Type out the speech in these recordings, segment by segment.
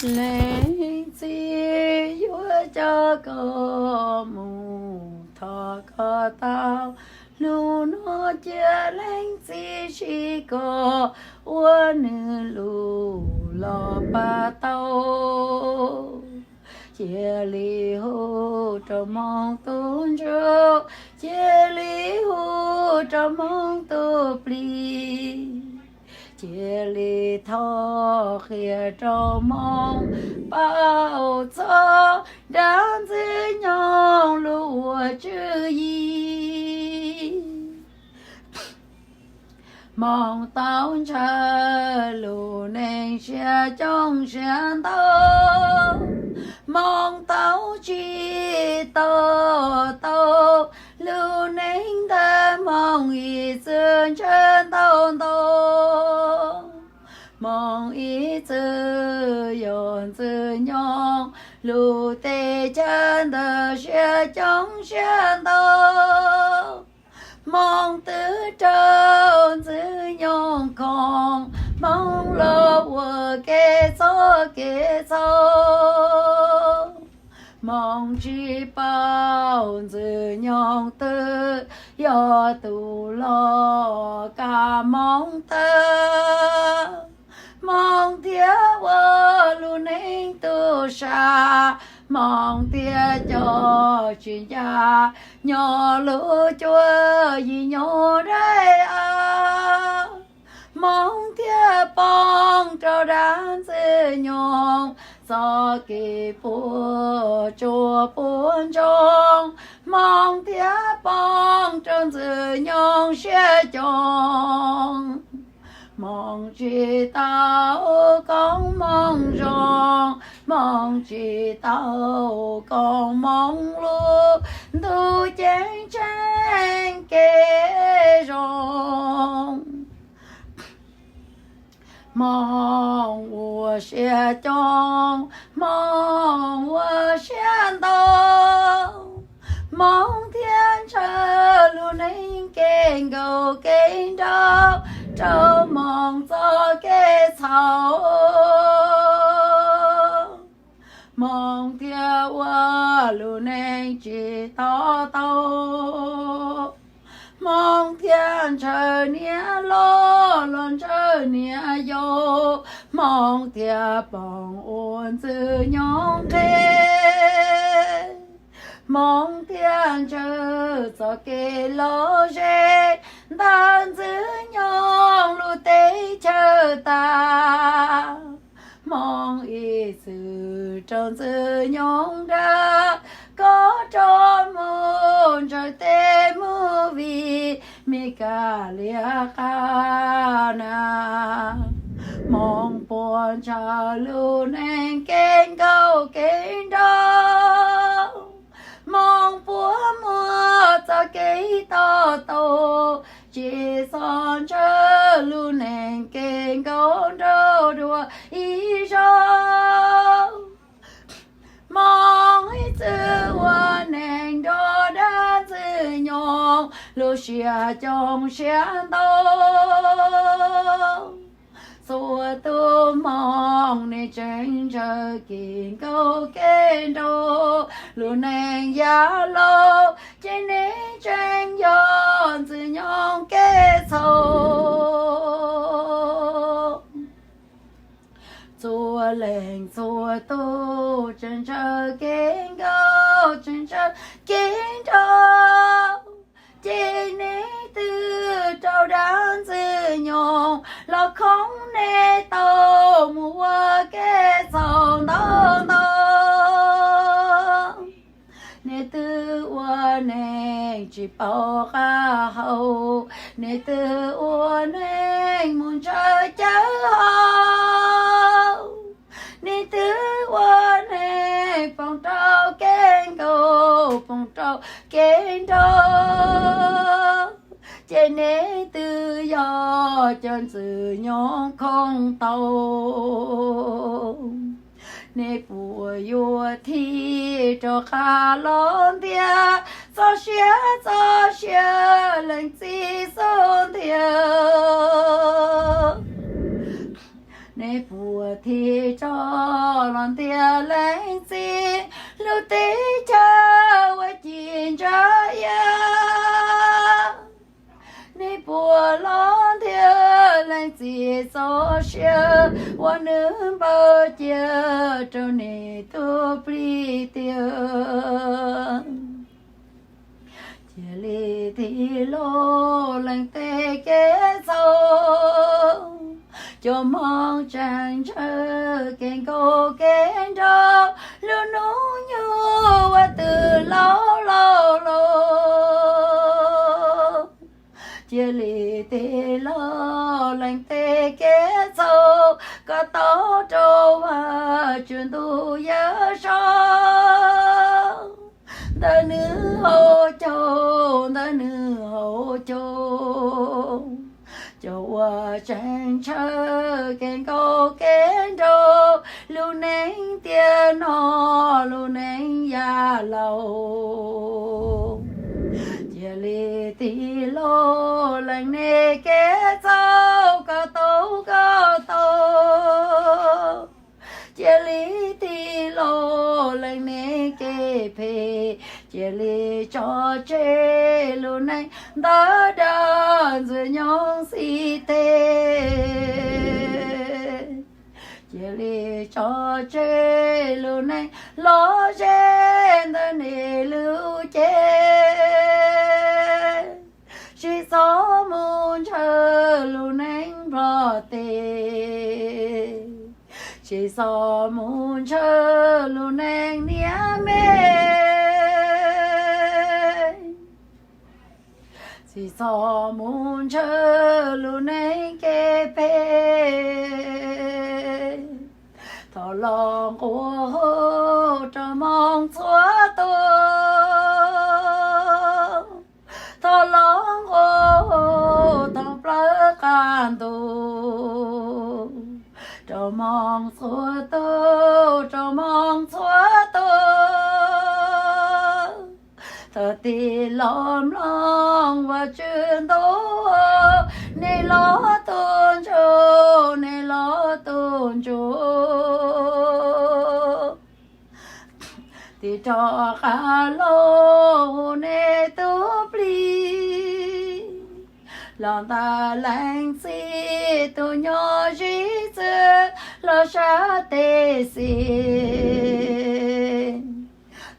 Leej txiv yuav coj koj mus thov koj tau, hnub no cia leej txiv sib koj ua nws lus los pab tau. Cia li hu rau Hmoob tus ntsuj, cia li hu rau Hmoob tus plig, cia li thov qhia rau Hmoob paub txog dab ntxwg nyoog lub ua tswv yim. Hmoob tau ntshaw lub neej siab coob siab ntau, Hmoob tau tsis tau tau lub neej ntawd, Hmoob ib txwm ntshaw ntau ntau. Hmoob ib txwm yog ntxwg nyoog lub teb chaws ntawd siab coob siab ntau. Hmoob twb raug ntxwg nyoog khoom, Hmoob los ua kev txhaum kev txhaum. Hmoob tsis paub ntxwg nyoog twg yog tus los kav Hmoob tawm, Hmoob thiaj ua lub neej tu sa, Hmoob thiaj coj tsis ncaj nyob lub cuab yim nyuj daim av. Hmoob thiaj poob rau dab ntxwg nyoog txoj kev puas tsuaj puas ntsoog, Hmoob thiaj poob rau ntxwg nyoog siab coob. Hmoob tsis tau koom Hmoob zoo, Hmoob tsis tau koom Hmoob lub ntuj ceeb tsheej kev zoo. Hmoob ua siab coob, Hmoob ua siab ntau, Hmoob thiaj ntshaw lub neej kev nkauj kev nraug rau Hmoob txoj kev txhaum. Hmoob thiaj ua lub neej tsis to taub, Hmoob thiaj ntshaw niam loj los ntshaw niam yau, Hmoob thiaj poob ua ntxwg nyoog qhev. Hmoob thiaj ntshaw txoj kev lom zem ntawm ntxwg nyoog lub teb chaws tas. Hmoob ib txwm raug ntxwg nyoog dag, kov rog mus ntshaw tej movie Meskas liab qab na. Hmoob puas ntshaw lub neej kev nkauj kev nraug, Hmoob puas muaj txoj kev to taub, tsis txhob ntshaw lub neej kev nkauj nraug dua ib zaug. Hmoob ib txwm ua neej nrog dab ntxwg nyoog, lub siab coob siab ntau. Txhua tus Hmoob nej tseem ntshaw kev nkauj kev nraug, lub neej yav laus ces nej tseem yog ntxwg nyoog kev txhaum. Txhua leej txhua tus tseem ntshaw kev nkauj tseem ntshaw kev nraug, ces nej twb raug dab ntxwg nyoog los khoob nej tau mus ua kev txhaum ntau ntau. Nej twb ua neej tsis paub qab hau, nej twb ua neej mus ntshaw cawv hau, nej twb ua neej poob rau kev nkauj poob rau kev nraug, ces nej twb yog cov ntxwg nyoog khoob tau. Nej puas yuav thim rov qab los ntiav txoj sia txoj sia leej txiv xub ntiag? Nej puas thim rau los ntiag leej txiv lub teb chaws ua ci ntsa iab. Nej puas los ntiag leej txiv txoj sia uas nws npawb cia rau nej tus plig tiag? Cia li tig los lees tej kev txhaum, cov hmoov tseem ntshaw kev nkauj kev nraug, lub hnub nyoog uas twb laus laus los. Cia li tig los lees tej kev txhaum, koj tau rau Vajtswv ntuj yawm saub. Ntawm nws haus caug, ntawm nws haus caug, cov uas tseem ntshaw kev nkauj kev nraug, lub neej tiam no lub neej yav laus. Cia li tig los lees nej kev txhaum, koj tau, koj tau. Cia li tig los lees nej kev phem, cia li tso tseg lub neej ntawm dab ntxwg nyoog xib teg. Cia li tso tseg lub neej lom zem ntawm nej lub cev, tsis txhob mus ntshaw lub neej nplog teg, tsis txhob mus ntshaw lub neej niam me, tsis txhob mus ntshaw lub neej kev phem. Thov los nqua hu rau hmoob txhua tus, thov los nqua hu thoob plaws qab ntuj rau hmoob txhua tus, rau hmoob txhua tus. Thov tig los mloog Vajtswv ntuj, nej los tu ntsuj, nej los tu ntsuj. Tig rov qab los hu nej tus plig los ntawm leej txiv tus nyob zij txwv los sab tes xis,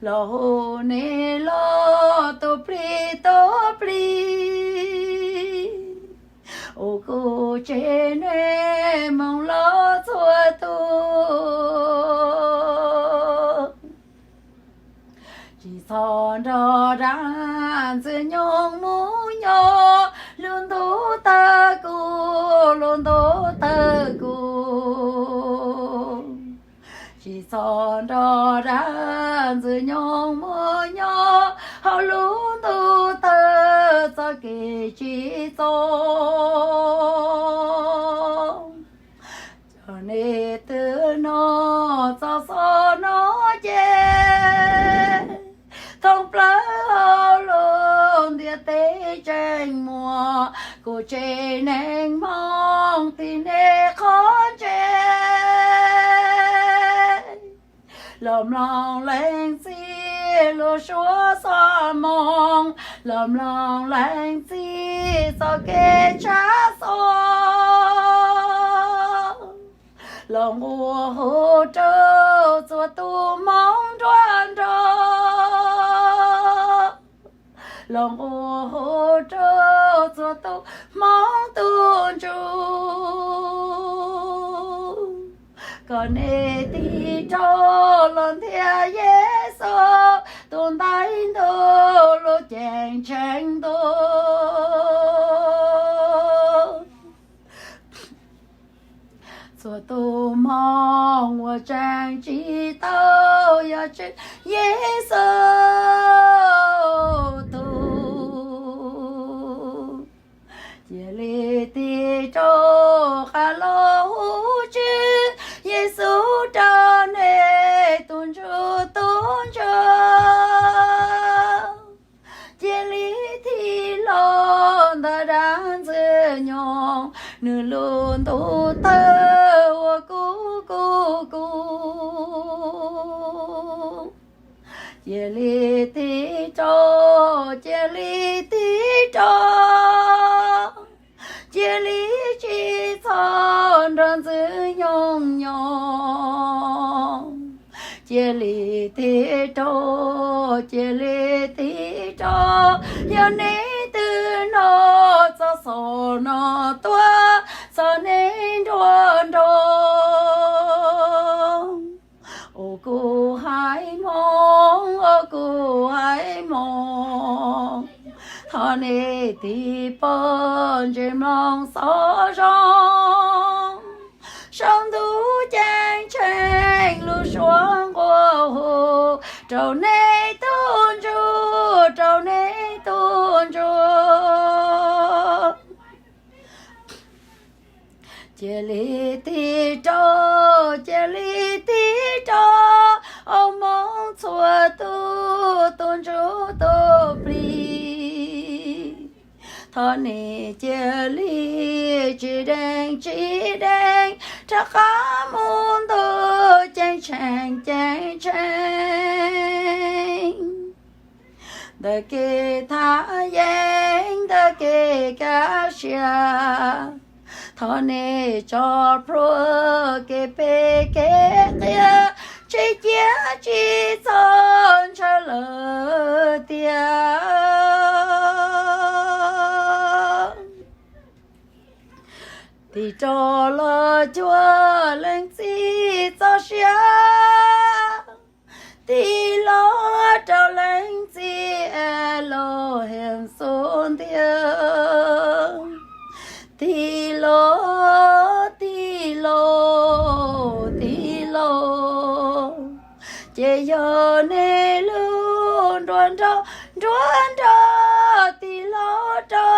los hu nej los tus plig, tus plig. Ua kuv tsev neeg hmoob los txhua tus, tsis txhob nrog dab ntxwg nyoog mus nyob lub ntuj tawg kuv, lub ntuj tawg kuv. Tsis txhob nrog dab ntxwg nyoog mus nyob hauv lub ntuj tawg txoj kev tsis txaus. Cov neeg twg noj txoj xov no ces thoob plaws hauv lub ntiaj teb tseem muaj kuv tsev neeg hmoob tim nej qhov ntse. Los mloog leej txiv lub suab xov moo, los mloog leej txiv txoj kev tshaj xov, los nqua hu rau txhua tus hmoob nruab nrog, los nqua hu rau txhua tus hmoob tu ntsuj, kom nej tig rov los ntiag Yexus tus ntaib ntuj lub ceeb tsheej ntuj. Txhua tus hmoob uas tseem tsis tau yog Tswv Yexus tug, cia li tig rov qab los hu Tswv Yexus rau nej tus ntsuj tus ntsuag. Cia li thim los ntawm dab ntxwg nyoog nws lub ntuj tawg uas kuv kuv Cia li tig rau, cia li tig rau, cia li tsis txhob nrog ntxwg nyoog nyob. Cia li tig rau, cia li tig rau, yog nej twb hnov txoj xov no tuaj txog nej nruab nrab. Ua kuv haiv Hmoob, ua kuv haiv Hmoob, thov nej tig pog ntsia mloog xov zoo. Saum ntuj ceeb tsheej lub suab nqua hu rau nej tub ntsuj, rau nej tub ntsuj. Cia li tig rau, cia li tig rau, au Hmoob txhua tus, tub ntsuj tub plig. Thov nej cia li tsis deev tsis deev, rov qab mus ntuj ceeb tsheej ceeb tsheej. Ntawm kev thaj yeeb, ntawm kev kaj siab, thov nej tso plhuav kev phem kev qias, tsis cia tsis txhob ntshaw lawm tiag. Tig rov los cuag leej txiv txoj sia, tig los rau leej txiv es los heev xub ntiag. Tig los, tig los, tig los, ces yog nej lub nruab nrab, nruab nrab tig los rau